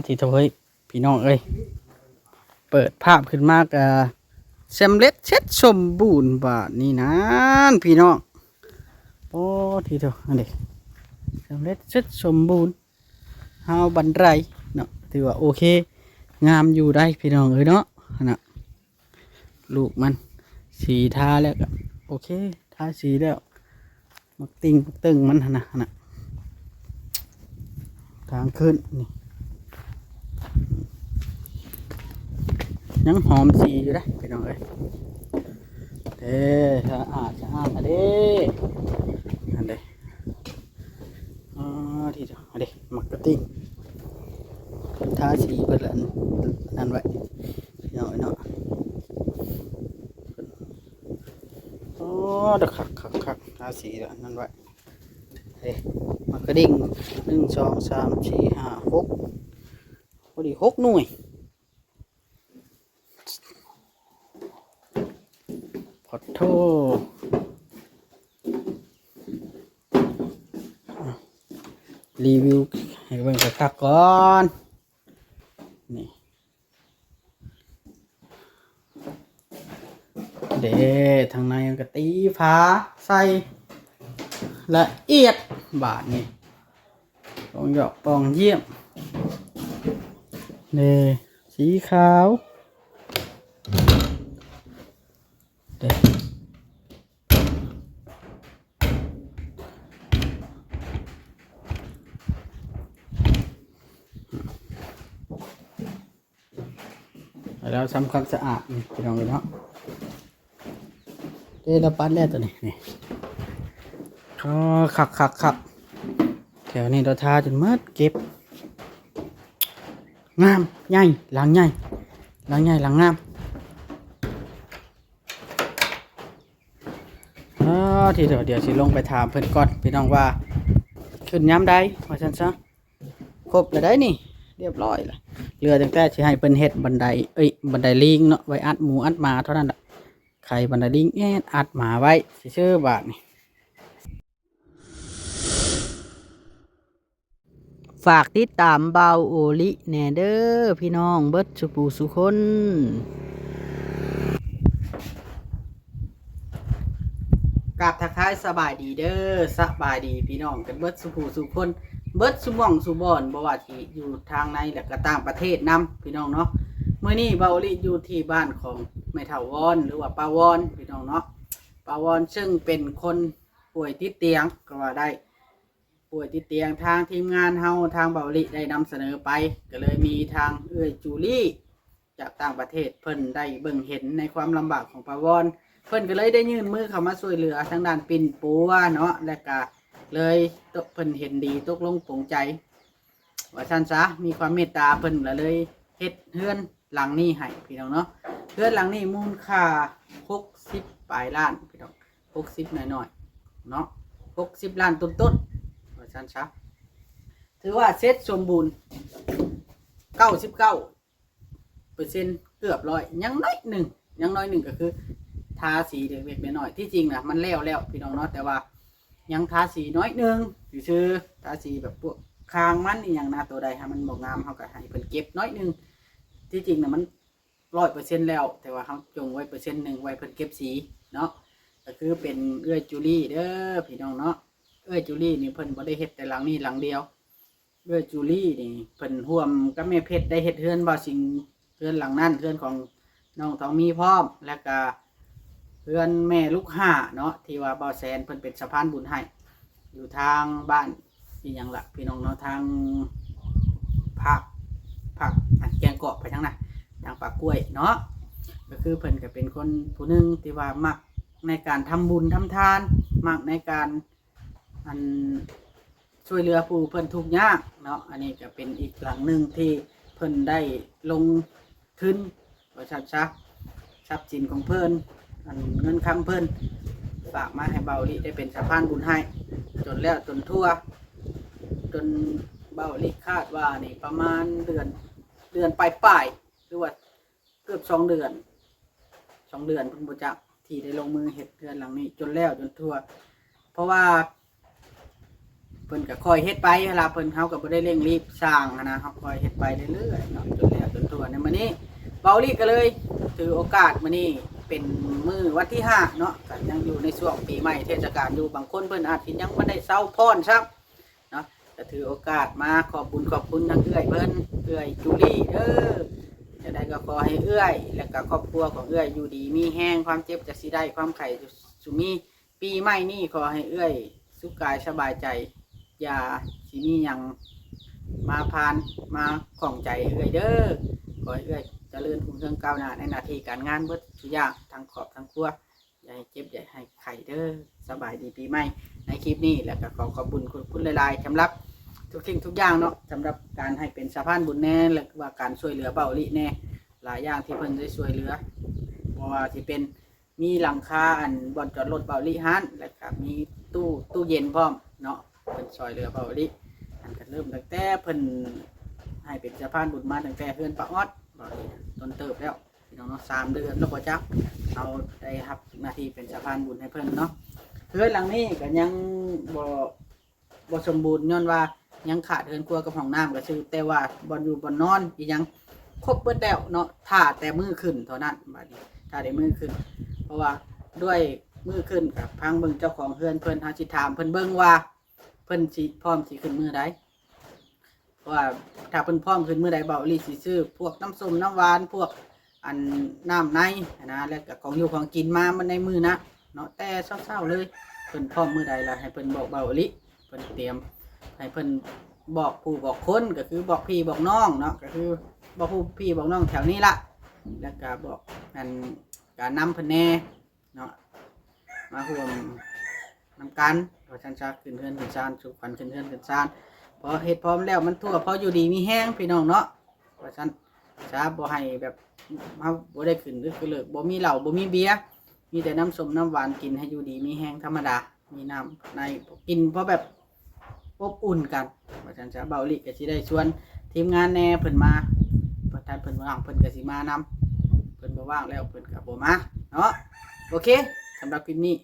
ທີ່ໂถ ເຮີ້ຍ ພີ່ນ້ອງເອີຍ ເປີດພາບຂຶ້ນມາກະສຳເລັດເສັດສົມບູນບາດນີ້ນັ້ນ ພີ່ນ້ອງ. ໂອ້ ທີ່ໂຖ ອັນນີ້ ສຳເລັດເສັດສົມບູນ ຮາວບັນໄດເນາະ ຖືວ່າໂອເຄ ງາມຢູ່ໄດ໋ ພີ່ນ້ອງເອີຍເນາະ. ຫັ້ນນະ ລູກມັນ ສີທາແລ້ວກະໂອເຄ ທາສີແລ້ວ ໝາກຕິ່ງໝາກເຕີງມັນຫັ້ນນະ ຫັ້ນນະ ທາງຂຶ້ນນີ້ ຍັງຫອມສີຢູ່ເດ້ ພີ່ນ້ອງເອີຍ ເດ້ ສະອາດສະອ້ານອະເດ້ ຫັ້ນເດ້. ອໍ ທີ່ເດີ ອັນນີ້ໝາກກະຕິ່ງ ເພິ່ນທາສີເພິ່ນລະອັນນັ້ນໄວ້ ພີ່ນ້ອງເອີຍເນາະ. ອໍ ດອກຄັກໆໆ ທາສີລະອັນນັ້ນໄວ້ ເອີ ໝາກກະດິ້ງ ໜຶ່ງ ສອງ ສາມ ສີ່ ຫ້າ ຫົກ ພໍດີຫົກໜ່ວຍ. ຂໍໂທດ ຣີວິວໃຫ້ເບິ່ງຄັກໆກ່ອນ ນີ້ ເດ້ ທາງໃນມັນກະຕີຝາໃສ່ລະອຽດ ບາດນີ້ ປອງຢອກປອງຢ້ຽມ ເດ້ ສີຂາວ ເດ້ ແລ້ວທຳຄວາມສະອາດນີ້ ພີ່ນ້ອງເອີຍເນາະ ເດ້ ລະປັດແລ້ວໂຕນີ້ ນີ້ ອໍ ຄັກໆໆ ແຖວນີ້ລະທາຈົນໝົດ ເກັບ ງາມ ໃຫຍ່ ຫຼັງໃຫຍ່ ຫຼັງໃຫຍ່ ຫຼັງງາມ. ອໍ ທີ່ດຽວ ດຽວຊິລົງໄປຖາມເພິ່ນກ່ອນ ພີ່ນ້ອງ ວ່າຂຶ້ນຍາມໃດ ວ່າຊັ້ນຊະ. ຄົບແລ້ວໄດ໋ນີ້ ຮຽບຮ້ອຍລະ ເຫຼືອຕັ້ງແຕ່ຊິໃຫ້ເພິ່ນເຮັດບັນໄດ ເອີຍ ບັນໄດລີງເນາະ ໄວ້ອັດໝູອັດໝາເທົ່ານັ້ນລະ ໄຂບັນໄດລີງແອດອັດໝາໄວ້ຊື່ໆ ບາດນີ້. ຝາກຕິດຕາມບ່າວໂອລິແດ່ເດີ ພີ່ນ້ອງເບິດສູ່ຜູ້ສູ່ຄົນ. ກາບທັກທາຍສະບາຍດີເດີ ສະບາຍດີພີ່ນ້ອງກັນເບິດສູ່ຜູ້ສູ່ຄົນ ເບິດສູ່ໝ່ອງສູ່ບ່ອນ ບໍ່ວ່າຊິຢູ່ທາງໃນ ແລະກະຕ່າງປະເທດນຳ ພີ່ນ້ອງເນາະ. ມື້ນີ້ບ່າວໂອລິຢູ່ທີ່ບ້ານຂອງແມ່ເຖົ້າວອນ ຫຼືວ່າປ້າວອນ ພີ່ນ້ອງເນາະ. ປ້າວອນເຊິ່ງເປັນຄົນປ່ວຍຕິດຕຽງກໍວ່າໄດ້ ປ່ວຍຕິດຕຽງ ທາງທີມງານເຮົາ ທາງບ່າວໂອລິໄດ້ນຳສະເໜີໄປ ກໍເລີຍມີທາງເອື້ອຍຈູລີ ຈາກຕ່າງປະເທດ ເພິ່ນໄດ້ເບິ່ງເຫັນໃນຄວາມລຳບາກຂອງປ້າວອນ ເພິ່ນກໍເລີຍໄດ້ຍື່ນມືເຂົ້າມາຊ່ວຍເຫຼືອທາງດ້ານປິ່ນປົວເນາະ ແລະກະເລີຍຕົກ ເພິ່ນເຫັນດີຕົກລົງປົງໃຈວ່າຊັ້ນຊະ ມີຄວາມເມດຕາ ເພິ່ນລະເລີຍເຮັດເຮືອນຫຼັງນີ້ໃຫ້ ພີ່ນ້ອງເນາະ. ເຮືອນຫຼັງນີ້ມູນຄ່າຫົກສິບປາຍລ້ານ ພີ່ນ້ອງ ຫົກສິບໜ້ອຍໆເນາະ ຫົກສິບລ້ານຕົ້ນໆ ວ່າຊັ້ນຊະ. ຖືວ່າເສັດສົມບູນເກົ້າສິບເກົ້າເປີເຊັນ ເກືອບຮ້ອຍ ຍັງໜ້ອຍໜຶ່ງ ຍັງໜ້ອຍໜຶ່ງກໍຄືທາສີເລັກໆນ້ອຍໆ. ທີ່ຈິງນະມັນແລ້ວແລ້ວ ພີ່ນ້ອງເນາະ ແຕ່ວ່າຍັງທາສີໜ້ອຍໜຶ່ງຊື່ໆ ທາສີແບບພວກຄາງມັນອີ່ຫຍັງນະ ໂຕໃດຫາມັນບໍ່ງາມ ເຮົາກໍໃຫ້ເພິ່ນເກັບໜ້ອຍໜຶ່ງ. ທີ່ຈິງນະມັນ ຮ້ອຍເປີເຊັນແລ້ວ ແຕ່ວ່າເຮົາຈົ່ງໄວ້ເປີເຊັນໜຶ່ງ ໄວ້ເພິ່ນເກັບສີເນາະ. ກໍຄືເປັນເອື້ອຍຈູລີເດີ ພີ່ນ້ອງເນາະ. ເອື້ອຍຈູລີນີ້ເພິ່ນບໍ່ໄດ້ເຮັດແຕ່ຫຼັງນີ້ຫຼັງດຽວ ເອື້ອຍຈູລີນີ້ເພິ່ນຮ່ວມກັບແມ່ເພັດໄດ້ເຮັດເຮືອນບ່າວສິງ ເຮືອນຫຼັງນັ້ນ ເຮືອນຂອງນ້ອງທອງມີພ້ອມ ແລ້ວກະເຮືອນແມ່ລູກຫ້າເນາະ ທີ່ວ່າບ່າວແສນເພິ່ນເປັນສະພານບຸນໃຫ້ ຢູ່ທາງບ້ານ ອີ່ຫຍັງລະພີ່ນ້ອງເນາະ ທາງພາກ ພາກອັນແກງກອກໄປທາງນັ້ນ ທາງປ່າກ້ວຍເນາະ. ກໍຄືເພິ່ນກໍເປັນຄົນຜູ້ໜຶ່ງທີ່ວ່າມັກໃນການທຳບຸນທຳທານ ມັກໃນການ ອັນ ຊ່ວຍເຫຼືອຜູ້ເພິ່ນທຸກຍາກເນາະ. ອັນນີ້ກໍເປັນອີກຫຼັງໜຶ່ງທີ່ເພິ່ນໄດ້ລົງທຶນ ວ່າຊັ້ນຊະ ຊັບສິນຂອງເພິ່ນ ອັນເງິນຄຳເພິ່ນ ຝາກມາໃຫ້ບ່າວອີລິໄດ້ເປັນສະພານບຸນໃຫ້ ຈົນແລ້ວຈົນທົ່ວ ຈົນບ່າວອີລິຄາດວ່ານີ້ປະມານເດືອນ ເດືອນປາຍໆ ຫຼືວ່າເກືອບສອງເດືອນ ສອງເດືອນເພິ່ນບໍ່ຈັກ ທີ່ໄດ້ລົງມືເຮັດເຮືອນຫຼັງນີ້ຈົນແລ້ວຈົນທົ່ວ. ເພາະວ່າ พิ่ນກໍຄ່อยເຮັດໄປຫັ້ນລະ ເພິ່ນ ເຮົາກໍບໍ່ໄດ້ເລັ່ງລີບສ້າງຫັ້ນນະ ເຮົາຄ່ອຍເຮັດໄປເລື້ອຍໆເນາະ ຈົນແລ້ວຈົນທົ່ວ. ໃນມື້ນີ້ ເບົາອີ່ຫຼີກໍເລີຍຖືໂອກາດ ມື້ນີ້ເປັນມື້ວັນທີຫ້າເນາະ ກໍຍັງຢູ່ໃນຊ່ວງປີໃໝ່ເທດສະການຢູ່ ບາງຄົນເພິ່ນອາດຊິຍັງບໍ່ໄດ້ເຊົາພອນຊ້ຳເນາະ ກໍຖືໂອກາດມາຂອບບຸນຂອບຄຸນທາງເອື້ອຍເພິ່ນ ເອື້ອຍຈູລີເດີ້. ຈັ່ງໃດກໍຂໍໃຫ້ເອື້ອຍ ແລະກໍຄອບຄົວຂອງເອື້ອຍຢູ່ດີມີແຮງ ຄວາມເຈັບຈະຊິໄດ້ ຄວາມໄຂ້ຈະຊິມີ. ປີໃໝ່ນີ້ຂໍໃຫ້ເອື້ອຍສຸກກາຍສະບາຍໃຈ ຢ່າຊິມີຫຍັງມາຜ່ານມາຂ້ອງໃຈເອື້ອຍເດີ້. ຂໍໃຫ້ເອື້ອຍຈະເລີນຮຸ່ງເຮືອງກ້າວໜ້າໃນໜ້າທີ່ການງານເບິດທຸກຢ່າງ ທັງຄອບທັງຄົວ ຢ່າໃຫ້ເຈັບຢ່າໃຫ້ໄຂ້ເດີ້. ສະບາຍດີປີໃໝ່ໃນຄລິບນີ້ ແລ້ວກໍຂໍຂອບບຸນຂອບຄຸນຫຼາຍໆ ສຳລັບທຸກສິ່ງທຸກຢ່າງເນາະ ສຳລັບການໃຫ້ເປັນສະພານບຸນແດ່ ແລະວ່າການຊ່ວຍເຫຼືອເບົາອີ່ຫຼີແດ່ ຫຼາຍຢ່າງທີ່ເພິ່ນໄດ້ຊ່ວຍເຫຼືອ ບໍ່ວ່າຊິເປັນ ມີຫຼັງຄາອັນບ່ອນຈອດລົດເບົາອີ່ຫຼີຫັ້ນ ແລ້ວກໍມີຕູ້ ຕູ້ເຢັນພ້ອມເນາະ ເພິ່ນຊ່ອຍເຫຼືອເບົາອີ່ຫຼີ. ອັນກໍເລີ່ມຕັ້ງແຕ່ເພິ່ນໃຫ້ເປັນສະພານບຸນມາ ຕັ້ງແຕ່ເຮືອນປ້າອອດ ເບົາອີ່ຫຼີ ດົນເຕີບແລ້ວ ພີ່ນ້ອງເນາະ ສາມເດືອນແລ້ວບໍ່ຈັກ ເຮົາໄດ້ຮັບໜ້າທີ່ເປັນສະພານບຸນໃຫ້ເພິ່ນເນາະ. ເຮືອນຫຼັງນີ້ກໍຍັງບໍ່ ບໍ່ສົມບູນ ຍ້ອນວ່າຍັງຂາດເຮືອນຄົວກັບຫ້ອງນ້ຳກໍຊື່ ແຕ່ວ່າບ່ອນຢູ່ບ່ອນນອນອີ່ຫຍັງຄົບເບິດແລ້ວເນາະ ຖ້າແຕ່ມື້ຂຶ້ນເທົ່ານັ້ນ. ບາດນີ້ຖ້າແຕ່ມື້ຂຶ້ນ ເພາະວ່າດ້ວຍມື້ຂຶ້ນກໍຟັງເບິ່ງເຈົ້າຂອງເຮືອນເພິ່ນ ເຮົາຊິຖາມເພິ່ນເບິ່ງວ່າເພິ່ນຊິ ພ້ອມຊິຂຶ້ນມື້ໃດ. ເພາະວ່າຖ້າເພິ່ນພ້ອມຂຶ້ນມື້ໃດ ເບົາອີ່ຫຼີຊິຊື້ພວກນ້ຳສົ້ມນ້ຳຫວານ ພວກອັນນ້ຳໃນຫັ້ນນະ ແລ້ວກໍຂອງຢູ່ຂອງກິນມາໃນມື້ນັ້ນເນາະ ແຕ່ເຊົ້າໆເລີຍ. ເພິ່ນພ້ອມມື້ໃດລະໃຫ້ເພິ່ນບອກເບົາອີ່ຫຼີ ເພິ່ນຕຽມ ໃຫ້ເພິ່ນບອກຜູ້ບອກຄົນ ກໍຄືບອກພີ່ບອກນ້ອງເນາະ ກໍຄືບອກຜູ້ພີ່ບອກນ້ອງແຖວນີ້ລະ ແລ້ວກໍບອກອັນການນຳເພິ່ນແດ່ ເນາະ ມາຮ່ວມນຳກັນ ວ່າຊັ້ນຊະ ຂຶ້ນເຮືອນຂຶ້ນຊານ ສູ່ຂວັນຂຶ້ນເຮືອນຂຶ້ນຊານ ພໍເຮັດພ້ອມແລ້ວມັນທົ່ວ ພໍຢູ່ດີມີແຮງ ພີ່ນ້ອງເນາະ ວ່າຊັ້ນຊະ. ບໍ່ໃຫ້ແບບເຮົາບໍ່ໄດ້ຂຶ້ນອຶກຂຶ້ນເລີກ ບໍ່ມີເຫຼົ້າບໍ່ມີເບຍ ມີແຕ່ນ້ຳສົ້ມນ້ຳຫວານ ກິນໃຫ້ຢູ່ດີມີແຮງທຳມະດາ ມີນ້ຳໃນກິນພໍແບບ ອົບອຸ່ນກັນ ວ່າຊັ້ນຊະ. ເບົາອີ່ຫຼີກໍຊິໄດ້ຊວນທີມງານແດ່ ເພິ່ນມາ ເພິ່ນ ຖ້າເພິ່ນວ່າງ ເພິ່ນກໍຊິມານຳ ເພິ່ນບໍ່ວ່າງແລ້ວ ເພິ່ນກໍບໍ່ມາເນາະ. ໂອເຄ ສຳລັບຄລິບນີ້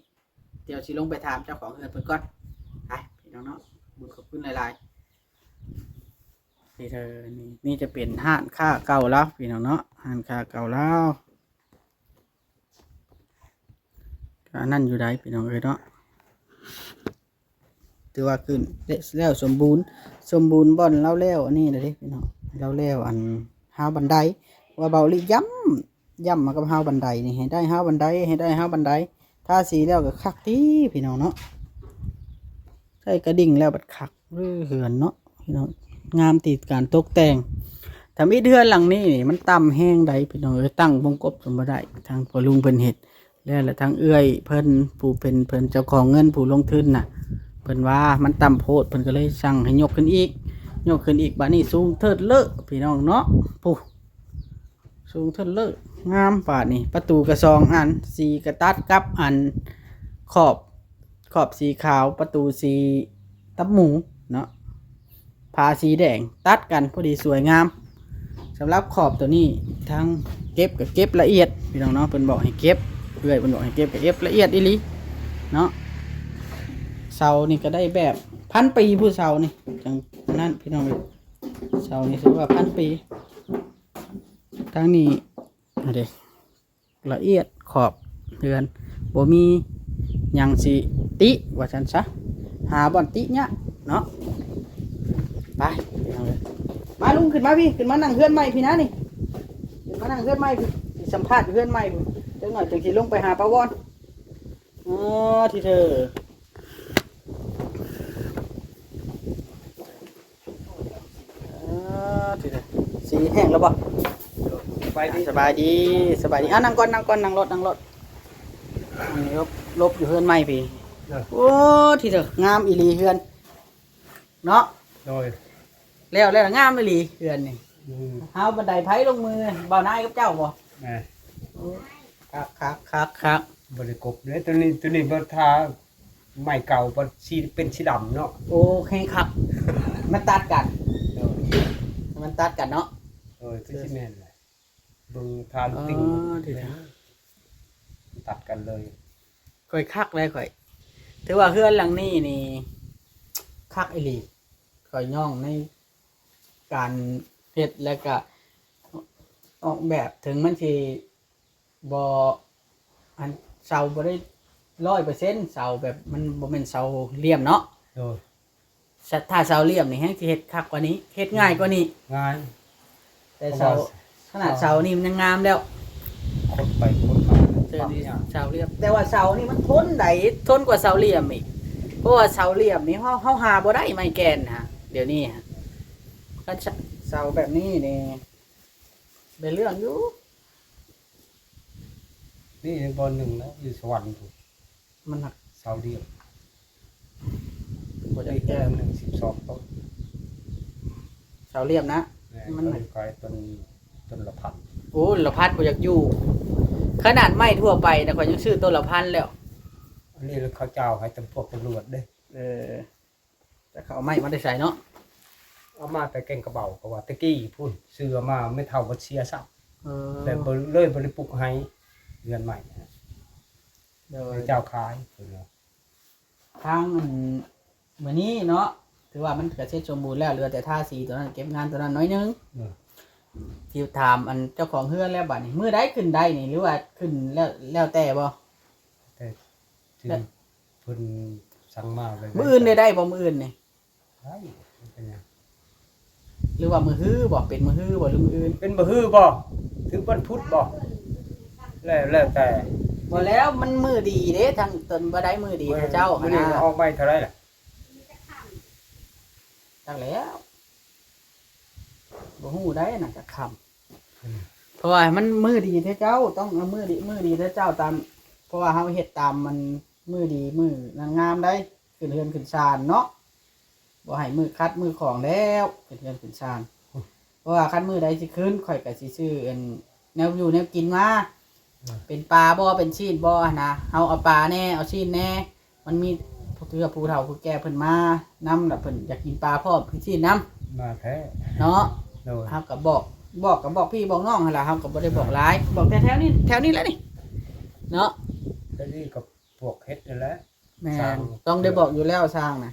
ດຽວຊິລົງໄປຖາມເຈົ້າຂອງເຮືອນເພິ່ນກ່ອນ ໄປ ພີ່ນ້ອງເນາະ. ບຸນຂອບຄຸນຫຼາຍໆ. ນີ້ເດີ ນີ້ ນີ້ຈະເປັນຮ້ານຄ້າເກົ່າລາວ ພີ່ນ້ອງເນາະ ຮ້ານຄ້າເກົ່າລາວ. ກໍອັນນັ້ນຢູ່ໃດ໋ ພີ່ນ້ອງເອີຍເນາະ ຖືວ່າຂຶ້ນແລ້ວສົມບູນ ສົມບູນບ່ອນລາວແລ້ວອັນນີ້ລະເດ້ ພີ່ນ້ອງ ລາວແລ້ວອັນຮາວບັນໄດ ວ່າເບົາອີ່ຫຼີຢ້ຳ ຢ້ຳມາກັບຮາວບັນໄດນີ້ ໃຫ້ໄດ້ຮາວບັນໄດ ໃຫ້ໄດ້ຮາວບັນໄດ ທາສີແລ້ວກໍຄັກຕິ ພີ່ນ້ອງເນາະ ໃສ່ກະດິ່ງແລ້ວບັດຄັກ. ເອີ ເຮືອນເນາະ ພີ່ນ້ອງ ງາມຕິດການຕົກແຕ່ງ. ທຳອິດເຮືອນຫຼັງນີ້ນີ້ມັນຕ່ຳແຮງໃດ໋ ພີ່ນ້ອງເອີຍ ຕັ້ງວົງກົບກໍບໍ່ໄດ້ ທາງພໍ່ລຸງເພິ່ນເຮັດ ແລ້ວລະທາງເອື້ອຍເພິ່ນ ຜູ້ເປັນເພິ່ນເຈົ້າຂອງເງິນ ຜູ້ລົງທຶນນະ ເພິ່ນວ່າມັນຕ່ຳໂພດ ເພິ່ນກໍເລີຍສັ່ງໃຫ້ຍົກຂຶ້ນອີກ ຍົກຂຶ້ນອີກ ບາດນີ້ສູງເທີດເລີ ພີ່ນ້ອງເນາະ ຜູ້ ສູງເທີດເລີ ງາມ. ບາດນີ້ປະຕູກໍສອງອັນ ສີກໍຕັດກັບອັນຂອບ ຂອບສີຂາວ ປະຕູສີຕັບໝູເນາະ ຝາສີແດງ ຕັດກັນພໍດີສວຍງາມ. ສຳລັບຂອບໂຕນີ້ ທາງເກັບກໍເກັບລະອຽດ ພີ່ນ້ອງເນາະ ເພິ່ນບອກໃຫ້ເກັບ ເອື້ອຍເພິ່ນບອກໃຫ້ເກັບ ກໍເກັບລະອຽດອີ່ຫຼີເນາະ. ເສົານີ້ກໍໄດ້ແບບພັນປີ ຜູ້ເສົານີ້ ຈັ່ງນັ້ນ ພີ່ນ້ອງເອີຍ ເສົານີ້ຖືວ່າພັນປີ. ທາງນີ້ ອັນເດ ລະອຽດຂອບເຮືອນ ບໍ່ມີຫຍັງຊິຕິ ວ່າຊັ້ນຊະ ຫາບ່ອນຕິຍາກເນາະ. ໄປ ພີ່ນ້ອງເອີຍ ມາລຸງ ຂຶ້ນມາພີ້ ຂຶ້ນມານັ່ງເຮືອນໃໝ່ພີ້ນະນີ້ ຂຶ້ນມານັ່ງເຮືອນໃໝ່ພີ້ ຊິສຳພາດຢູ່ເຮືອນໃໝ່ພຸ້ນ ຈັກໜ້ອຍຈຶ່ງຊິລົງໄປຫາປາວອນ. ອໍ ທີ່ເທີ ເອີ ທີ່ເທີ ສີແຫ້ງແລ້ວບໍ່? ສະບາຍດີ ສະບາຍດີ ສະບາຍດີ. ອ່າ ນັ່ງກ່ອນ ນັ່ງກ່ອນ ນັ່ງລົດ ນັ່ງລົດ. ນີ້ ຫຼົບ ຫຼົບຢູ່ເຮືອນໃໝ່ພີ້. ເອີ ໂອ້ ທີ່ເທີ ງາມອີ່ຫຼີເຮືອນເນາະ. ໂດຍ ແລ້ວ ແລ້ວງາມອີ່ຫຼີເຮືອນນີ້. ອືມ ຮາວບັນໄດໃຜລົງມື ບ່າວນາຍກັບເຈົ້າບໍ່? ແມ່ນ. ໂອ້ ຄັກ ຄັກ ຄັກ ຄັກ. ບໍ່ໄດ້ກົບເດ້ ຕົວນີ້ ຕົວນີ້ບໍ່ທາ ໄມ້ເກົ່າ ບໍ່ ສີ ເປັນສີດຳເນາະ. ໂອ້ ແຮງຄັກ ມັນຕັດກັນ. ໂດຍ ມັນຕັດກັນເນາະ. ໂດຍ ຄືຊິແມ່ນແຫຼະ ເບິ່ງທາງຕິ່ງ ອໍ ທີ່ ຕັດກັນເລີຍ. ຂ້ອຍຄັກເລີຍຂ້ອຍ ຖືວ່າເຮືອນຫຼັງນີ້ນີ້ ຂ ຄັກອີ່ຫຼີ. ຂ້ອຍຍ້ອງໃນການເຮັດ ແລ້ວກະອອກແບບ ເຖິງມັນຊິບໍ່ ອັນເສົາບໍ່ໄດ້ຮ້ອຍເປີເຊັນ ເສົາແບບມັນບໍ່ແມ່ນເສົາຫຼ່ຽມເນາະ. ໂດຍ. ສະ ຖ້າເສົາຫຼ່ຽມນີ້ແຮ່ງຊິເຮັດຄັກກວ່ານີ້ ເຮັດງ່າຍກວ່ານີ້. ງ່າຍ. ແຕ່ເສົາ ເພາະວ່າ ຂະໜາດເສົານີ້ມັນຍັງງາມແລ້ວ ຄົດໄປຄົດມາ ເອີ ປັບຍາກ. ເສົາຫຼ່ຽມ ແຕ່ວ່າເສົານີ້ມັນທົນໃດ໋ ທົນກວ່າເສົາຫຼ່ຽມອີກ ເພາະວ່າເສົາຫຼ່ຽມນີ້ເຮົາ ເຮົາຫາບໍ່ໄດ້ໄມ້ແກ່ນຫັ້ນ ດຽວນີ້ຫັ້ນ. ຄັນເສົາ ເສົາແບບນີ້ນີ້ ໄດ້ເລື່ອງຢູ່. ນີ້ບ່ອນໜຶ່ງນະ ຢູ່ສະຫວັນພຸ້ນ ມັນຫາກເສົາລ່ຽມ ບໍ່ຢາກແກ່ນ ໜຶ່ງສິບສອງຕົ້ນ ເສົາລ່ຽມນະ. ແມ່ນ. ມັນ ເຂົາຂາຍຕົ້ນ ຕົ້ນລະພັນ. ໂອ້ ລະພັນບໍ່ຢາກຢູ່ ຂະໜາດໄມ້ທົ່ວໄປນະ ຂ້ອຍຍັງຊື້ຕົ້ນລະພັນແລ້ວ. ອັນນີ້ເຂົາເຈົ້າໃຫ້ຕຳ ພວກຕຳຫຼວດເດ້. ເອີ. ຈັກເຂົາເອົາໄມ້ມາແຕ່ໃສເນາະ? ເອົາມາແຕ່ແກ່ງກະເບົາ ເພາະວ່າແຕ່ກີ້ພຸ້ນ ຊື້ເອົາມາ ແມ່ເຖົ້າບໍ່ເສຍຊັບ. ເອີ ແຕ່ບໍ່ ເລີຍບໍ່ໄດ້ປຸກໃຫ້ເຮືອນໃໝ່. ໂດຍ. ເຈົ້າຂາຍເພິ່ນວ່າ ທາງອັນ ມື້ນີ້ເນາະ ຖືວ່າມັນກະເສັດສົມບູນແລ້ວ ເຫຼືອແຕ່ທາສີຕົວນັ້ນ ເກັບງານຕົວນັ້ນໜ້ອຍໜຶ່ງ. ເອີ ຊິຖາມອັນເຈົ້າຂອງເຮືອນແລ້ວບາດນີ້ ມື້ໃດຂຶ້ນໄດ້ນີ້ ຫຼືວ່າຂຶ້ນແລ້ວ ແລ້ວແຕ່ບໍ່? ແຕ່ທີ່ ແລະ ເພິ່ນສັ່ງມາໄວ້ ມື້ອື່ນໄດ້ ໄດ້ບໍ່? ມື້ອື່ນນີ້ ໄດ້ ເປັນຫຍັງ? ຫຼືວ່າມື້ຮືບໍ່? ເປັນມື້ຮືບໍ່ ຫຼືມື້ອື່ນ? ເປັນມື້ຮືບໍ່? ຖືກວັນພຸດບໍ່? ແລ້ວ ແລ້ວແຕ່. ບໍ່ແລ້ວ ມັນມື້ດີເດ້ ທາງຕົນບໍ່ໄດ້ມື້ດີເຂົາເຈົ້າ ມື້ນີ້ຫັ້ນນະ. ອອກໃໝ່ເທົ່າໃດລະ? ຈັກແລ້ວ ບໍ່ຮູ້ໄດ໋ ໜ້າຈະຄ່ຳ. ອືມ ເພາະວ່າມັນມື້ດີເທື່ອເຈົ້າ ຕ້ອງເອົາມື້ດີ ມື້ດີເທື່ອເຈົ້າຕາມ ເພາະວ່າເຮົາເຮັດຕາມມັນ ມື້ດີມື້ງາມໄດ໋ ຂຶ້ນເຮືອນຂຶ້ນຊານເນາະ ບໍ່ໃຫ້ມື້ຂັດມື້ຂອງແລ້ວ ຂຶ້ນເຮືອນຂຶ້ນຊານ. ເພາະວ່າຄັນມື້ໃດຊິຂຶ້ນ ຂ້ອຍກະຊິຊື້ອັນແນວຢູ່ແນວກິນມາ. ເປັນປາບໍ່ ເປັນຊີ້ນບໍ່ຫັ້ນນະ ເຮົາເອົາປາແດ່ ເອົາຊີ້ນແດ່ ມັນມີເທື່ອຜູ້ເຖົ້າຜູ້ແກ່ເພິ່ນມານຳ ລະເພິ່ນຢາກກິນປາພ້ອມ ກິນຊີ້ນນຳ ມາແທ້ເນາະ. ໂດຍ. ເຮົາກະບອກ ບອກກະບອກພີ່ບອກນ້ອງຫັ້ນລະ ເຮົາກະບໍ່ໄດ້ບອກຫຼາຍ ບອກແຕ່ແຖວນີ້ ແຖວນີ້ແຫຼະນີ້ເນາະ. ແຖວນີ້ກະພວກເຮັດຫັ້ນແຫຼະ. ແມ່ນ ຊ່າງ ຕ້ອງໄດ້ບອກຢູ່ແລ້ວຊ່າງນະ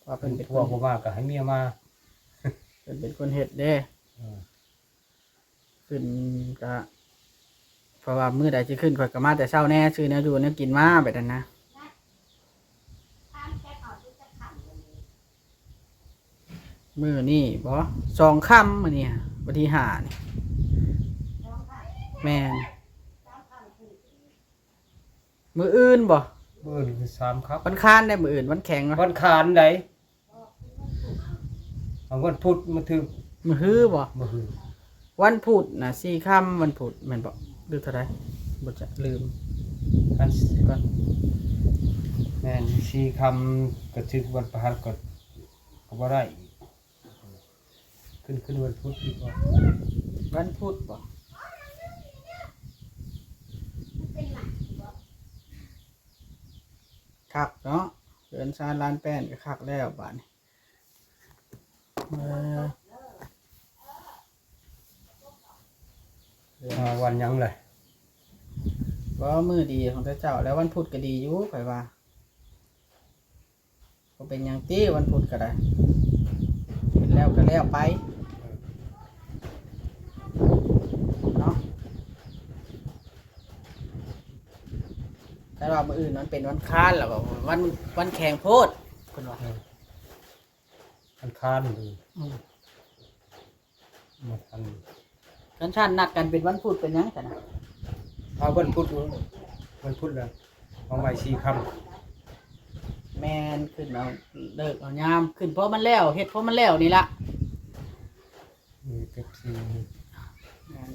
ວ່າເພິ່ນເປັນ ຜົວບໍ່ມາກະໃຫ້ເມຍມາ ເພິ່ນເປັນຄົນເຮັດເດ້. ເອີ. ຂຶ້ນກະ ເພາະວ່າມື້ໃດຊິຂຶ້ນ ຂ້ອຍກະມາແຕ່ເຊົ້າແດ່ ຊື້ແນວຢູ່ແນວກິນມາແບບນັ້ນນະ. ມື້ນີ້ບໍ ສອງຄ່ຳ ມື້ນີ້ວັນທີຫ້ານີ້. ແມ່ນ. ມື້ອື່ນບໍ? ມື້ອື່ນສາມຄ່ຳ ວັນຄານໃດ໋ ມື້ອື່ນວັນແຂງ ວັນຄານໃດ໋. ເອົາວັນພຸດມາຖືກ ມື້ຮືບໍ? ມື້ຮື ວັນພຸດນະ ສີ່ຄ່ຳວັນພຸດແມ່ນບໍ່ ຫຼືເທົ່າໃດ? ບໍ່ຈະລືມ ອັນ ກ່ອນ ແມ່ນ ສີ່ຄ່ຳກະຖືກວັນພະຫັດ ກະ ກະບໍ່ໄດ້ອີກ. ຂຶ້ນ ຂຶ້ນວັນພຸດອີກບໍ່? ວັນພຸດບໍ່? ຄັກເນາະ ເຮືອນຊານລານແປ້ນກະຄັກແລ້ວບາດນີ້. ເອີ ມາວັນຫຍັງລະ? ບໍ່ ມື້ດີຂອງເຈົ້າແລ້ວ ວັນພຸດກະດີຢູ່ ຂ້ອຍວ່າ. ບໍ່ເປັນຫຍັງຕິ ວັນພຸດກະໄດ້ ເປັນແລ້ວກະແລ້ວໄປເນາະ. ຄັນວ່າມື້ອື່ນມັນເປັນວັນຄານ ລະວ່າວັນ ວັນແຂງໂພດ ເພິ່ນວ່າ. ເອີ ວັນຄານ ອືມ ມາທັນ. ຄັນຊັ້ນນັດກັນເປັນວັນພຸດເປັນຫຍັງຊັ້ນນະ? ເອົາວັນພຸດ ວັນພຸດລະ ເອົາໄວ້ສີ່ຄ່ຳ. ແມ່ນ ຂຶ້ນເອົາເລີກເອົາຍາມ ຂຶ້ນພໍມັນແລ້ວ ເຮັດພໍມັນແລ້ວນີ້ລະ. ເກັບສີ ແມ່ນ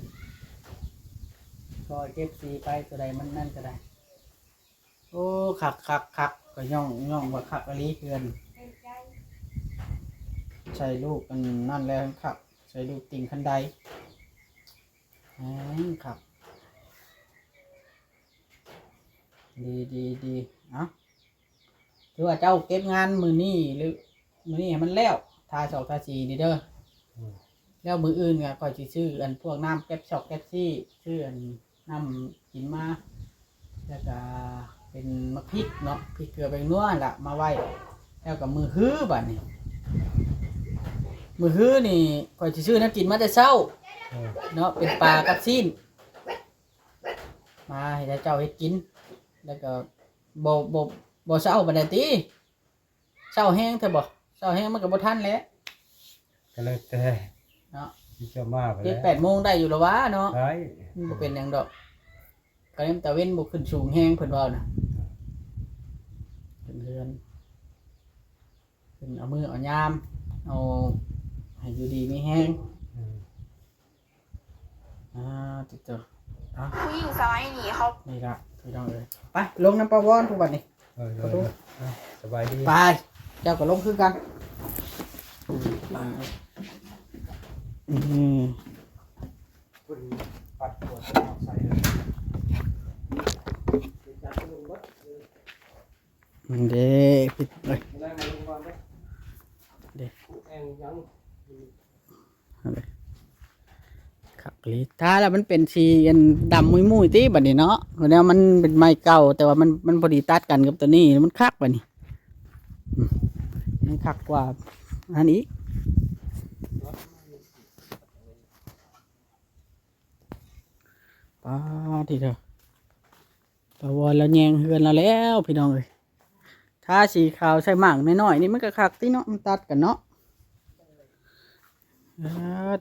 ຊ່ອຍເກັບສີໄປ ຕົວໃດມັນນັ້ນກະໄດ້. ໂອ້ ຄັກໆໆ ກະຍ້ອງ ຍ້ອງວ່າຄັກອີ່ຫຼີເຮືອນ ໃສ່ລູກອັນນັ້ນແລ້ວຄັກ ໃສ່ລູກຕິ່ງຄັນໄດ ແມ່ນຄັກ ດີໆໆ. ເອົ້າ ຖືວ່າເຈົ້າເກັບງານມື້ນີ້ ຫຼື ມື້ນີ້ໃຫ້ມັນແລ້ວ ທາສອກທາສີນີ້ເດີ. ອືມ ແລ້ວມື້ອື່ນກະຂ້ອຍຊິຊື້ອັນພວກນ້ຳເປັບຊອກເປັບຊີ ຊື້ອັນນ້ຳກິນມາ ແລ້ວກະເປັນໝາກພິກເນາະ ພິກເກືອແປ້ງນົວຫັ້ນລະ ມາໄວ້ ແລ້ວກໍມື້ຮືບາດນີ້ ມື້ຮືນີ້ຂ້ອຍຊິຊື້ແນວກິນມາແຕ່ເຊົ້າ ເອີ ເນາະ ເປັນປາກັບຊີ້ນ ມາໃຫ້ເຈົ້າເຮັດກິນ ແລ້ວກໍບໍ່ ບໍ່ ບໍ່ເຊົ້າປານໃດຕິ ເຊົ້າແຮງແທ້ບໍ່? ເຊົ້າແຮງມັນກໍບໍ່ທັນແຫຼະ ກໍແລ້ວແຕ່ເນາະ ທີ່ຈະມາໄປແລ້ວ ເຈັດແປດໂມງໄດ້ຢູ່ລະຫວາເນາະ ໄດ້ ມັນບໍ່ເປັນຫຍັງດອກ ກະແນມຕາເວັນບໍ່ຂຶ້ນສູງແຮງເພິ່ນເວົ້ານະ ເພິ່ນເຮືອນ ເພິ່ນເອົາມື້ເອົາຍາມ ເອົາໃຫ້ຢູ່ດີມີແຮງ ອືມ ອ່າ ຕິດຕໍ່ ເອົາ ຜູ້ຍິງສະໄໝນີ້ເຂົາ ນີ້ລະພີ່ນ້ອງເອີຍ ໄປລົງນຳປ້າວອນຜູ້ບັດນີ້ ເອີ ເອີ ເອີ ສະບາຍດີ ໄປ ເຈົ້າກໍລົງຄືກັນ ອືມ ເພິ່ນປັດກວດເອົາໃສ່ເລີຍ ເດ້ ຜິດເລີຍ ເດ້ ຄັກອີ່ຫຼີ ທາແລ້ວມັນເປັນສີອັນດຳມຸຍໆຕິ ບັດນີ້ເນາະ ແນວມັນເປັນໄມ້ເກົ່າ ແຕ່ວ່າມັນ ມັນພໍດີຕັດກັນກັບໂຕນີ້ ມັນຄັກບັດນີ້ ອືມ ມັນຄັກກວ່າອັນນັ້ນອີກ ປາດຕິເທີ ປາວອນລາວແຍງເຮືອນລາວແລ້ວພີ່ນ້ອງເອີຍ ທາສີຂາວໃສ່ໝາກນ້ອຍໆນີ້ມັນກໍຄັກຕິເນາະ ມັນຕັດກັນເນາະ ເອີ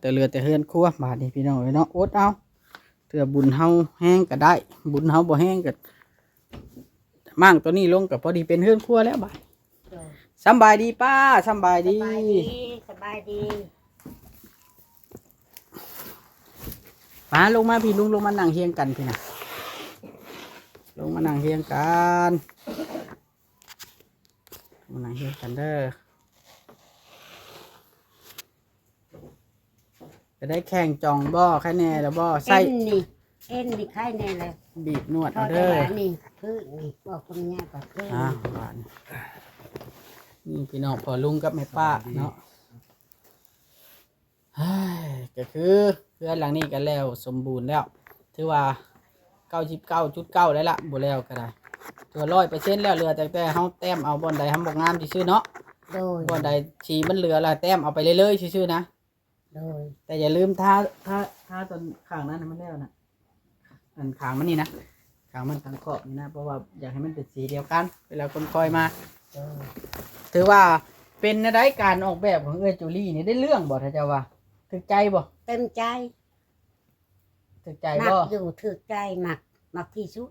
ແຕ່ເຫຼືອແຕ່ເຮືອນຄົວບາດນີ້ພີ່ນ້ອງເອີຍເນາະ ອົດເອົາ ເທື່ອບຸນເຮົາແຮງກໍໄດ້ ບຸນເຮົາບໍ່ແຮງກໍ ມ້າງໂຕນີ້ລົງກໍພໍດີເປັນເຮືອນຄົວແລ້ວບາດ ໂດຍ ສຳບາຍດີປ້າ ສຳບາຍດີ ສະບາຍດີ ສະບາຍດີ ມາລົງມາພີ່ ລົງ ລົງມານັ່ງຮຽງກັນພີ່ນະ ລົງມານັ່ງຮຽງກັນ ມານັ່ງຮຽງກັນເດີ. ຈະໄດ້ແຂ່ງຈອງບໍ່? ໄຄແນ່ແລ້ວບໍ່? ໃສ່ ເອັນນີ້ ເອັນນີ້ໄຄແນ່ແລ້ວ ບີບນວດເອົາເດີ ນີ້ ພື້ນນີ້ ບອກຄົນຍາກວ່າພື້ນ ອ່າ ບ້ານນີ້ ພີ່ນ້ອງພໍ່ລຸງກັບແມ່ປ້າເນາະ ກໍຄືເຮືອນຫຼັງນີ້ກໍແລ້ວສົມບູນແລ້ວ ຖືວ່າເກົ້າສິບເກົ້າຈຸດເກົ້າໄດ້ລະ ບໍ່ແລ້ວກໍໄດ້ ຖືວ່າຮ້ອຍເປີເຊັນແລ້ວ ເຫຼືອແຕ່ ແຕ່ເຮົາແຕ້ມເອົາບ່ອນໃດເຮົາບໍ່ງາມຊື່ໆເນາະ ໂດຍ ບ່ອນໃດສີມັນເຫຼືອລະແຕ້ມເອົາໄປເລື້ອຍໆຊື່ໆນະ ໂດຍ ແຕ່ຢ່າລືມທາ ທາ ທາຕົວຂ້າງນັ້ນໃຫ້ມັນແລ້ວນະ ອັນຂ້າງມັນນີ້ນະ ຂ້າງມັນຂ້າງຂອບນີ້ນະ ເພາະວ່າຢາກໃຫ້ມັນເປັນສີດຽວກັນ ເວລາຄົນຄອຍມາ ໂດຍ ຖືວ່າເປັນແນວໃດການອອກແບບຂອງເອື້ອຍຈູລີນີ້ ໄດ້ເລື່ອງບໍ່ ຖ້າເຈົ້າວ່າ ຖືກໃຈບໍ່? ເຕັມໃຈ ຖືກໃຈບໍ່? ມັກຢູ່ ຖືກໃຈ ມັກ ມັກທີ່ສຸດ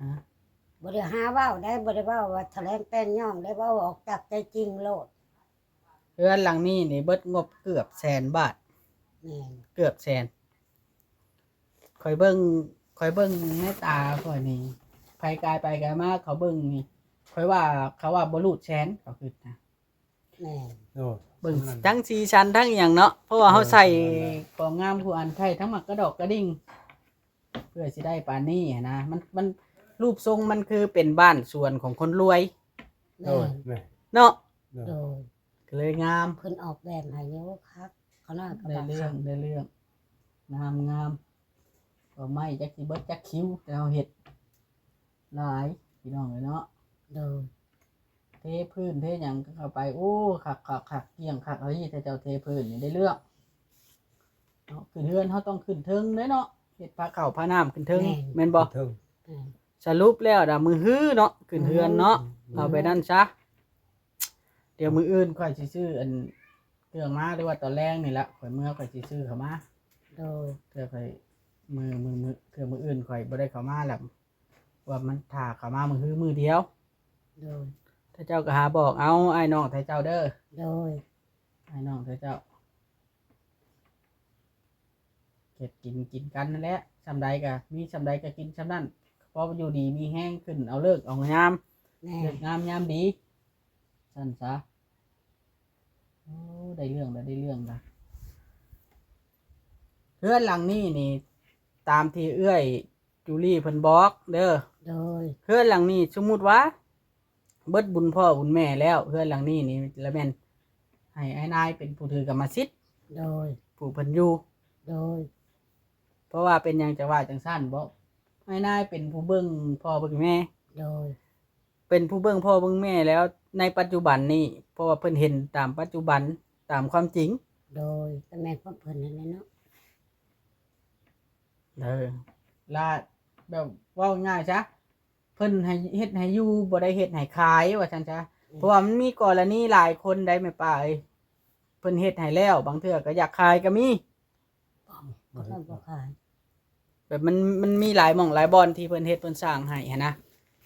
ຮະ ບໍ່ໄດ້ຫາເວົ້າໄດ້ ບໍ່ໄດ້ເວົ້າວ່າຖະແຫຼງແຕ່ງຍ້ອງໄດ້ ເວົ້າອອກຈາກໃຈຈິງໂລດ ເຮືອນຫຼັງນີ້ນີ້ເບິດງົບເກືອບແສນບາດ ແມ່ນ ເກືອບແສນ ຂ້ອຍເບິ່ງ ຂ້ອຍເບິ່ງໃນຕາຂ້ອຍນີ້ ໃຜກາຍໄປກາຍມາເຂົາເບິ່ງນີ້ ຂ້ອຍວ່າເຂົາວ່າບໍ່ຫຼຸດແສນ ເຂົາຄິດນະ ແມ່ນ ໂອ້ ເບິ່ງທັງສີສັນທັງອີ່ຫຍັງເນາະ ເພາະວ່າເຮົາໃສ່ ເອີ ຂອງງາມຄູ່ອັນ ໃສ່ທັງໝາກກະດອກກະດິ່ງ ເພື່ອຊິໄດ້ປານນີ້ຫັ້ນນະ ມັນ ມັນ ຮູບຊົງມັນຄືເປັນບ້ານສວນຂອງຄົນລວຍ ໂດຍ ແມ່ນ ເນາະ ໂດຍ ໂດຍ ກໍເລີຍງາມ ເພິ່ນອອກແບບໃຫ້ຢູ່ຄັກ ເຂົານ້ອຍກໍ ໄດ້ເລື່ອງ ໄດ້ເລື່ອງ ງາມໆ ດອກໄມ້ຈັກຊິເບິດຈັກຄິວ ແຕ່ເຮົາເຮັດຫຼາຍ ພີ່ນ້ອງເອີຍເນາະ ໂດຍ ເທພື້ນເທຫຍັງກໍເຂົ້າໄປ ໂອ້ ຄັກໆໆ ກ້ຽງຄັກເລີຍ ຖ້າເຈົ້າເທພື້ນນີ້ໄດ້ເລື່ອງເນາະ ຂຶ້ນເຮືອນເຮົາຕ້ອງຂຶ້ນເທິງເດ້ເນາະ ເຮັດພາເຂົ້າພານ້ຳຂຶ້ນເທິງ ແມ່ນ ແມ່ນບໍ່? ຂຶ້ນເທິງ ແມ່ນ ສະຫຼຸບແລ້ວນະ ມື້ຮືເນາະ ຂຶ້ນເຮືອນເນາະ ອືມ ເອົາໄປນັ້ນຊະ ດຽວມື້ອື່ນຂ້ອຍຊິຊື້ອັນເຄື່ອງມາ ຫຼືວ່າຕອນແລງນີ້ລະ ຂ້ອຍເມືອຂ້ອຍຊິຊື້ເຂົ້າມາ ໂດຍ ເທື່ອຂ້ອຍ ມື້ ມື້ ມື້ ເທື່ອມື້ອື່ນຂ້ອຍບໍ່ໄດ້ເຂົ້າມາລະ ວ່າມັນຖ້າເຂົ້າມາມື້ຮືມື້ດຽວ ໂດຍ ຖ້າເຈົ້າກໍຫາບອກເອົາອ້າຍນ້ອງໄທເຈົ້າເດີ ໂດຍ ອ້າຍນ້ອງໄທເຈົ້າ ເຮັດກິນ ກິນກັນຫັ້ນແຫຼະ ຊ່ຳໃດກໍມີ ຊ່ຳໃດກໍກິນຊ່ຳນັ້ນ ພໍຢູ່ດີມີແຮງ ຂຶ້ນເອົາເລີກເອົາຍາມ ແມ່ນ ເລີກງາມຍາມດີ ຊັ້ນຊະ ໂອ້ ໄດ້ເລື່ອງລະ ໄດ້ເລື່ອງລະ ເຮືອນຫຼັງນີ້ນີ້ ຕາມທີ່ເອື້ອຍຈູລີເພິ່ນບອກເດີ ໂດຍ ເຮືອນຫຼັງນີ້ ສົມມຸດວ່າ ເບິດບຸນພໍ່ບຸນແມ່ແລ້ວ ເຮືອນຫຼັງນີ້ນີ້ລະແມ່ນໃຫ້ອ້າຍນາຍເປັນຜູ້ຖືກຳມະສິດ ໂດຍ ຜູ້ເພິ່ນຢູ່ ໂດຍ ເພາະວ່າເປັນຫຍັງຈັ່ງວ່າຈັ່ງຊັ້ນບໍ? ອ້າຍນາຍເປັນຜູ້ເບິ່ງພໍ່ເບິ່ງແມ່ ໂດຍ ເປັນຜູ້ເບິ່ງພໍ່ເບິ່ງແມ່ແລ້ວໃນປັດຈຸບັນນີ້ ເພາະວ່າເພິ່ນເຫັນຕາມປັດຈຸບັນ ຕາມຄວາມຈິງ. ໂດຍ ກໍແມ່ນຂອງເພິ່ນນັ້ນແຫຼະເນາະ. ເອີ ລະແບບເວົ້າງ່າຍຊະ ເພິ່ນໃຫ້ເຮັດໃຫ້ຢູ່ ບໍ່ໄດ້ເຮັດໃຫ້ຂາຍວ່າຊັ້ນຊະ. ອືມ ເພາະວ່າມັນມີກໍລະນີຫຼາຍຄົນໄດ໋ແມ່ປ້າເອີຍ ເພິ່ນເຮັດໃຫ້ແລ້ວ ບາງເທື່ອກໍຢາກຂາຍກໍມີ. ບໍ່ ບໍ່ຂາຍ ແບບມັນ ມັນມີຫຼາຍໝ່ອງຫຼາຍບ່ອນທີ່ເພິ່ນເຮັດເພິ່ນສ້າງໃຫ້ຫັ້ນນະ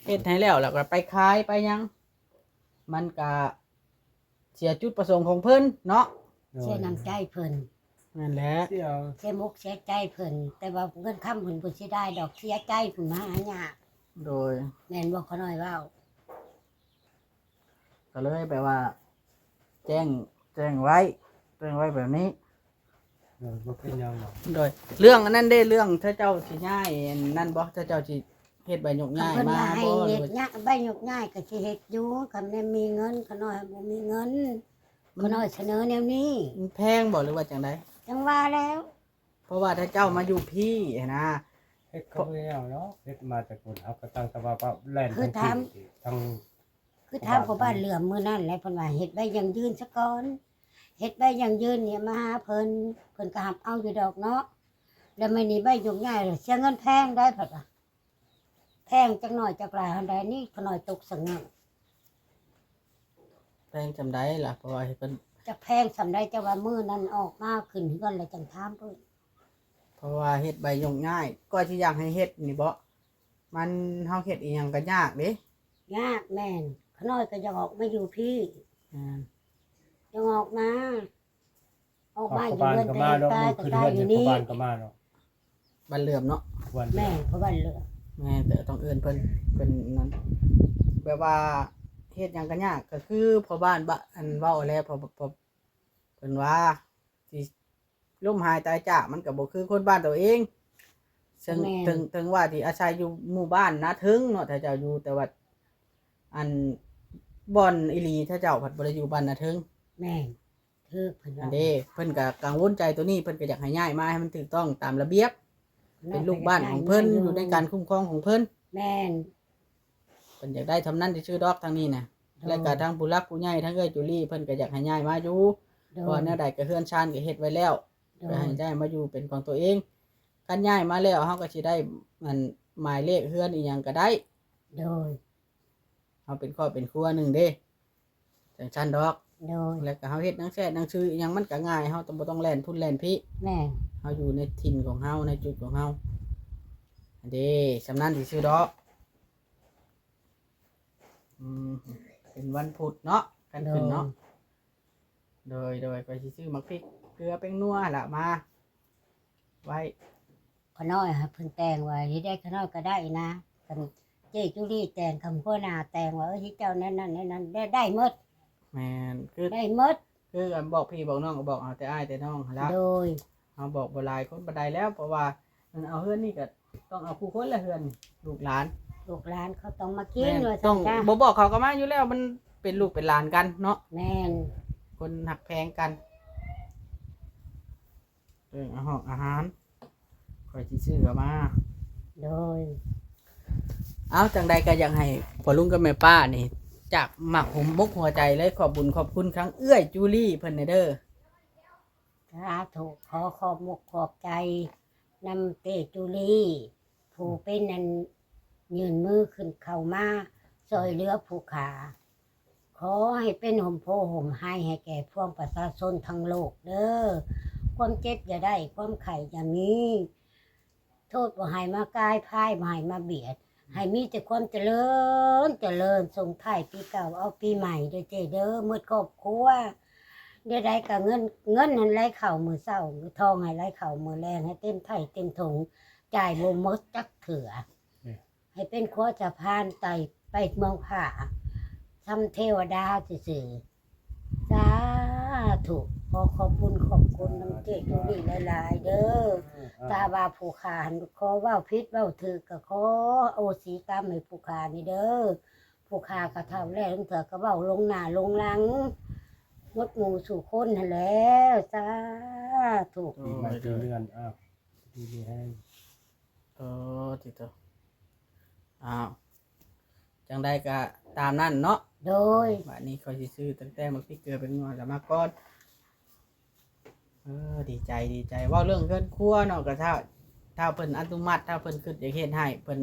ເຮັດໃຫ້ແລ້ວ ແລ້ວກໍໄປຂາຍໄປຫຍັງ ມັນກະເສຍຈຸດປະສົງຂອງເພິ່ນເນາະ. ໂດຍ ເສຍນ້ຳໃຈເພິ່ນ. ນັ້ນແຫຼະ ເສຍ ເສຍມົກເສຍໃຈເພິ່ນ ແຕ່ວ່າເງິນຄຳເພິ່ນບໍ່ເສຍດາຍດອກ ເສຍໃຈເພິ່ນມາຫາຍາກ. ໂດຍ ແມ່ນບໍ່ ຂ້ານ້ອຍເວົ້າ? ກໍເລີຍແບບວ່າແຈ້ງ ແຈ້ງໄວ້ ແຈ້ງໄວ້ແບບນີ້. ເອີ ບໍ່ເປັນຫຍັງດອກ. ໂດຍ ເລື່ອງອັນນັ້ນເດ້ ເລື່ອງເຂົາເຈົ້າຊິຍ້າຍອັນນັ້ນບໍ່ ເຂົາເຈົ້າຊິເຮັດໃບຍົກຍ້າຍມາບໍ່ ຫຼືວ່າ ໃບຍົກຍ້າຍກໍຊິເຮັດຢູ່ ຄັນແມ່ນມີເງິນ. ຂ້ານ້ອຍບໍ່ມີເງິນ ມັນ ຂ້ານ້ອຍສະເໜີແນວນີ້. ມັນແພງບໍ່ ຫຼືວ່າຈັ່ງໃດ? ຈັ່ງວ່າແລ້ວ ເພາະວ່າຖ້າເຈົ້າມາຢູ່ພີ້ຫັ້ນນະ ເຮັດກໍບໍ່ແລ້ວເນາະ ເຮັດມາແຕ່ພຸ້ນ ເຮົາກໍຕັ້ງສະພາບວ່າແລ່ນ ຄືຖາມ ທາງ ຄືຖາມພໍ່ບ້ານເຫຼືອມມື້ນັ້ນແຫຼະ ເພິ່ນວ່າເຮັດໃບຢັ້ງຢືນຊະກ່ອນ ເຮັດໃບຢັ້ງຢືນນີ້ມາຫາເພິ່ນ ເພິ່ນກໍຮັບເອົາຢູ່ດອກເນາະ. ແລ້ວມື້ນີ້ໃບຍົກຍ້າຍເສຍເງິນແພງໄດ໋ ເພິ່ນວ່າ ແພງຈັກໜ້ອຍຈັກຫຼາຍຫັ້ນໃດ໋ ນີ້ຂ້ານ້ອຍຕົກສະຫງັກ. ແພງສ່ຳໃດລະ ເພາະວ່າເພິ່ນ ຈັກແພງສ່ຳໃດ ແຕ່ວ່າມື້ນັ້ນອອກມາຂຶ້ນເຮືອນແລ້ວຈັ່ງຖາມເພິ່ນ. ເພາະວ່າເຮັດໃບຍົກຍ້າຍ ກໍຊິຢາກໃຫ້ເຮັດນີ້ເບາະ ມັນ ເຮົາເຮັດອີ່ຫຍັງກໍຍາກເດ້. ຍາກ ແມ່ນ ຂ້ານ້ອຍກໍຢາກອອກມາຢູ່ພີ້. ແມ່ນ ຢາກອອກມາ ອອກມາຢູ່ເຮືອນ ເພິ່ນກໍມາເນາະ ມື້ຂຶ້ນເຮືອນ ເພິ່ນກໍມາເນາະ ບ້ານເຫຼືອມເນາະ. ແມ່ນ ພໍ່ບ້ານເຫຼືອມ. ແມ່ນ ແຕ່ຕ້ອງເອີ້ນເພິ່ນ ເພິ່ນນັ້ນ ແບບວ່າເຮັດຫຍັງກໍຍາກ ກໍຄືພໍ່ບ້ານ ບະ ອັນເວົ້າແຫຼະ ເພິ່ນວ່າ ຊິ ລົ້ມຫາຍຕາຍຈາກ ມັນກໍບໍ່ຄືຄົນບ້ານຕົວເອງ. ເຊິ່ງ ແມ່ນ ເຖິງ ເຖິງວ່າຊິອາໄສຢູ່ໝູ່ບ້ານນາເທິງເນາະ ຖ້າເຈົ້າຢູ່ ແຕ່ວ່າ ອັນ ບ່ອນອີ່ຫຼີ ຖ້າເຈົ້າພັດບໍ່ໄດ້ຢູ່ບ້ານນາເທິງ. ແມ່ນ ຖືກ ເພິ່ນວ່າ ອັນເດ້ ເພິ່ນກໍກັງວົນໃຈໂຕນີ້ ເພິ່ນກໍຢາກໃຫ້ຍ້າຍມາໃຫ້ມັນຖືກຕ້ອງຕາມລະບຽບ ເປັນລູກບ້ານຂອງເພິ່ນ ເພິ່ນກໍຢາກໃຫ້ຍ້າຍມາຢູ່ ຢູ່ໃນການຄຸ້ມຄອງຂອງເພິ່ນ. ແມ່ນ ເພິ່ນຢາກໄດ້ສ່ຳນັ້ນຊື່ໆດອກທາງນີ້ນະ. ໂດຍ ແລ້ວກໍທາງຜູ້ຫຼັກຜູ້ໃຫຍ່ ທາງເອື້ອຍຈູລີ ເພິ່ນກໍຢາກໃຫ້ຍ້າຍມາຢູ່. ໂດຍ ເພາະວ່າແນວໃດກໍເຮືອນຊານກໍເຮັດໄວ້ແລ້ວ. ໂດຍ ກໍໃຫ້ຍ້າຍມາຢູ່ເປັນຂອງຕົວເອງ. ຄັນຍ້າຍມາແລ້ວ ເຮົາກໍຊິໄດ້ ອັນ ໝາຍເລກເຮືອນອີ່ຫຍັງກໍໄດ້. ໂດຍ ເຮົາເປັນຄອບເປັນຄົວໜຶ່ງເດ້ ຈັ່ງຊັ້ນດອກ. ໂດຍ ແລ້ວກໍເຮົາເຮັດໜັງແຊດໜັງສືອີ່ຫຍັງມັນກໍງ່າຍ ເຮົາຕ້ອງ ບໍ່ຕ້ອງແລ່ນພຸ້ນແລ່ນພີ້. ແມ່ນ ເຮົາຢູ່ໃນຖິ່ນຂອງເຮົາ ໃນຈຸດຂອງເຮົາ. ອັນເດ້ ສ່ຳນັ້ນຊື່ໆດອກ. ອືມ ເປັນວັນພຸດເນາະ ກັນຂຶ້ນເນາະ. ໂດຍ ໂດຍ ໂດຍ ຂ້ອຍຊິຊື້ໝາກພິກ ເກືອ ແປ້ງນົວລະມາໄວ້. ຂ້ານ້ອຍໃຫ້ເພິ່ນແຕ່ງວ່າເຮັດໄດ້ ຂ້ານ້ອຍກໍໄດ້ນະ. ຄັນເຈ້ຈູລີແຕ່ງ ຄຳຫົວໜ້າແຕ່ງວ່າ ເອີ ເຮັດເຈົ້າແນວນັ້ນແນວນັ້ນ ໄດ້ ໄດ້ໝົດ. ແມ່ນ ຄື ໄດ້ໝົດ ຄືອັນບອກພີ່ບອກນ້ອງ ກໍບອກເອົາແຕ່ອ້າຍແຕ່ນ້ອງຫັ້ນລະ. ໂດຍ ເຮົາບອກບໍ່ຫຼາຍຄົນປານໃດແລ້ວ ເພາະວ່າ ມັນເອົາເຮືອນນີ້ກໍຕ້ອງເອົາຄູ່ຄົນລະເຮືອນ ລູກຫຼານ ລູກຫຼານເຂົາຕ້ອງມາກິນ ແມ່ນ ວ່າ ຕ້ ອງ ຊັ້ນຈ້ະ ບໍ່ບອກເຂົາກໍມາຢູ່ແລ້ວ ມັນເປັນລູກເປັນຫຼານກັນເນາະ. ແມ່ນ ຄົນຮັກແພງກັນ. ເອີ ອາຫອກອາຫານ ຂ້ອຍຊິຊື້ເຂົ້າມາ. ໂດຍ ເອົາ ຈັ່ງໃດກໍຢາກໃຫ້ພໍ່ລຸງກັບແມ່ປ້ານີ້ ຈາກໝາກຫົວມົກຫົວໃຈເລີຍ ຂອບບຸນຂອບຄຸນທັງເອື້ອຍຈູລີເພິ່ນແດ່ເດີ. ສາທຸ ຂໍຂອບມຸກຂອບໃຈນຳເຈ້ຈູລີ ຜູ້ເປັນອັນຍື່ນມືຂຶ້ນເຂົ້າມາຊ່ອຍເຫຼືອຜູ້ຂ້າ. ຂໍໃຫ້ເປັນຮົ່ມໂພຮົ່ມໄຮໃຫ້ແກ່ພວງປະຊາຊົນທັງໂລກເດີ. ຄວາມເຈັບຢ່າໄດ້ ຄວາມໄຂ້ຢ່າມີ. ໂທດບໍ່ໃຫ້ມາກາຍ ພາຍບໍ່ໃຫ້ມາບຽດ ໃຫ້ມີແຕ່ຄວາມຈະເລີນ ຈະເລີນ ສົ່ງທ້າຍປີເກົ່າເອົາປີໃໝ່ເດີເຈ້ເດີ ໝົດຄອບຄົວ. ແນວໃດກໍເງິນ ເງິນຫັ້ນໄຫຼເຂົ້າມື້ເຊົ້າ ທອງໃຫ້ໄຫຼເຂົ້າມື້ແລງ ໃຫ້ເຕັມໄຖເຕັມຖົງ ຈ່າຍບໍ່ໝົດຈັກເທື່ອ. ໃຫ້ເປັນຂົວສະພານໄຕ່ໄປເມືອງຟ້າ ສ່ຳເທວະດາຊື່ໆ. ສາທຸ ຂໍຂອບບຸນຂອບຄຸນນຳເຈ້ຈູລີຫຼາຍໆເດີ. ຖ້າວ່າຜູ້ຂ້າຫັ້ນຂໍເວົ້າຜິດເວົ້າຖືກ ກໍຂໍອະໂຫສິກຳໃຫ້ຜູ້ຂ້ານີ້ເດີ. ຜູ້ຂ້າກໍເຖົ້າແລ້ວ ລາງເທື່ອກໍເວົ້າລົງໜ້າລົງຫຼັງ ໝົດໝູ່ສູ່ຄົນຫັ້ນແຫຼະ. ສາທຸ ປີໃໝ່ປີເດືອນ ເອີ ດີມີແຮງ. ເອີ ຕິໂຕ ອ້າວ ຈັ່ງໃດກໍຕາມນັ້ນເນາະ. ໂດຍ ບາດນີ້ຂ້ອຍຊິຊື້ຕັ້ງແຕ່ໝາກພິກເກືອເປັນງວດລະມາກ່ອນ. ເອີ ດີໃຈ ດີໃຈ. ເວົ້າເລື່ອງເຮືອນຄົວເນາະ ກໍຖ້າ ຖ້າເພິ່ນອະນຸມັດ ຖ້າເພິ່ນຄິດຢາກເຮັດໃຫ້ເພິ່ນ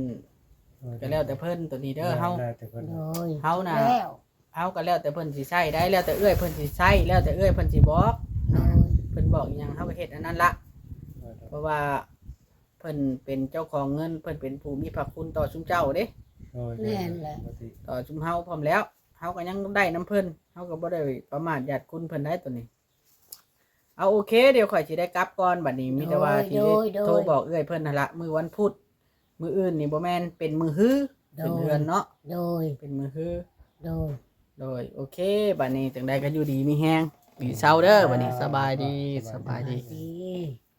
ກໍແລ້ວແຕ່ເພິ່ນ ໂຕນີ້ເດີ. ເຮົາ ແລ້ວແຕ່ເພິ່ນ ໂດຍ ເຮົານະ ແລ້ວ ເຮົາກໍແລ້ວແຕ່ເພິ່ນຊິໃຊ້ໄດ໋ ແລ້ວແຕ່ເອື້ອຍເພິ່ນຊິໃຊ້ ແລ້ວແຕ່ເອື້ອຍເພິ່ນຊິບອກ. ໂດຍ ເພິ່ນບອກອີ່ຫຍັງເຮົາກໍເຮັດອັນນັ້ນລະ ໂດຍ ເພາະວ່າເພິ່ນເປັນເຈົ້າຂອງເງິນ ເພິ່ນເປັນຜູ້ມີພະຄຸນຕໍ່ຊຸມເຈົ້າເດ້. ໂດຍ ແມ່ນແຫຼະ ໂດຍ ຕໍ່ຊຸມເຮົາພ້ອມແລ້ວ ເຮົາກໍຍັງໄດ້ນຳເພິ່ນ ເຮົາກໍບໍ່ໄດ້ປະໝາດຢາດຄຸນເພິ່ນໄດ໋ໂຕນີ້. ເອົາ ໂອເຄ ດຽວຂ້ອຍຊິໄດ້ກັບກ່ອນ ບັດນີ້ມີແຕ່ວ່າ ໂດຍ ຊິ ໂດຍ ໂດຍ ໂທບອກເອື້ອຍເພິ່ນຫັ້ນລະ ມື້ວັນພຸດ. ມື້ອື່ນນີ້ບໍ່ແມ່ນ ເປັນມື້ຮື ໂດຍ ຂຶ້ນເຮືອນເນາະ. ໂດຍ ເປັນມື້ຮື ໂດຍ ໂດຍ ໂອເຄ ບັດນີ້ຈັ່ງໃດກໍຢູ່ດີມີແຮງ ດີເຊົາເດີ. ບັດນີ້ ສະບາຍດີ ສະບາຍດີ ສະບາຍດີ.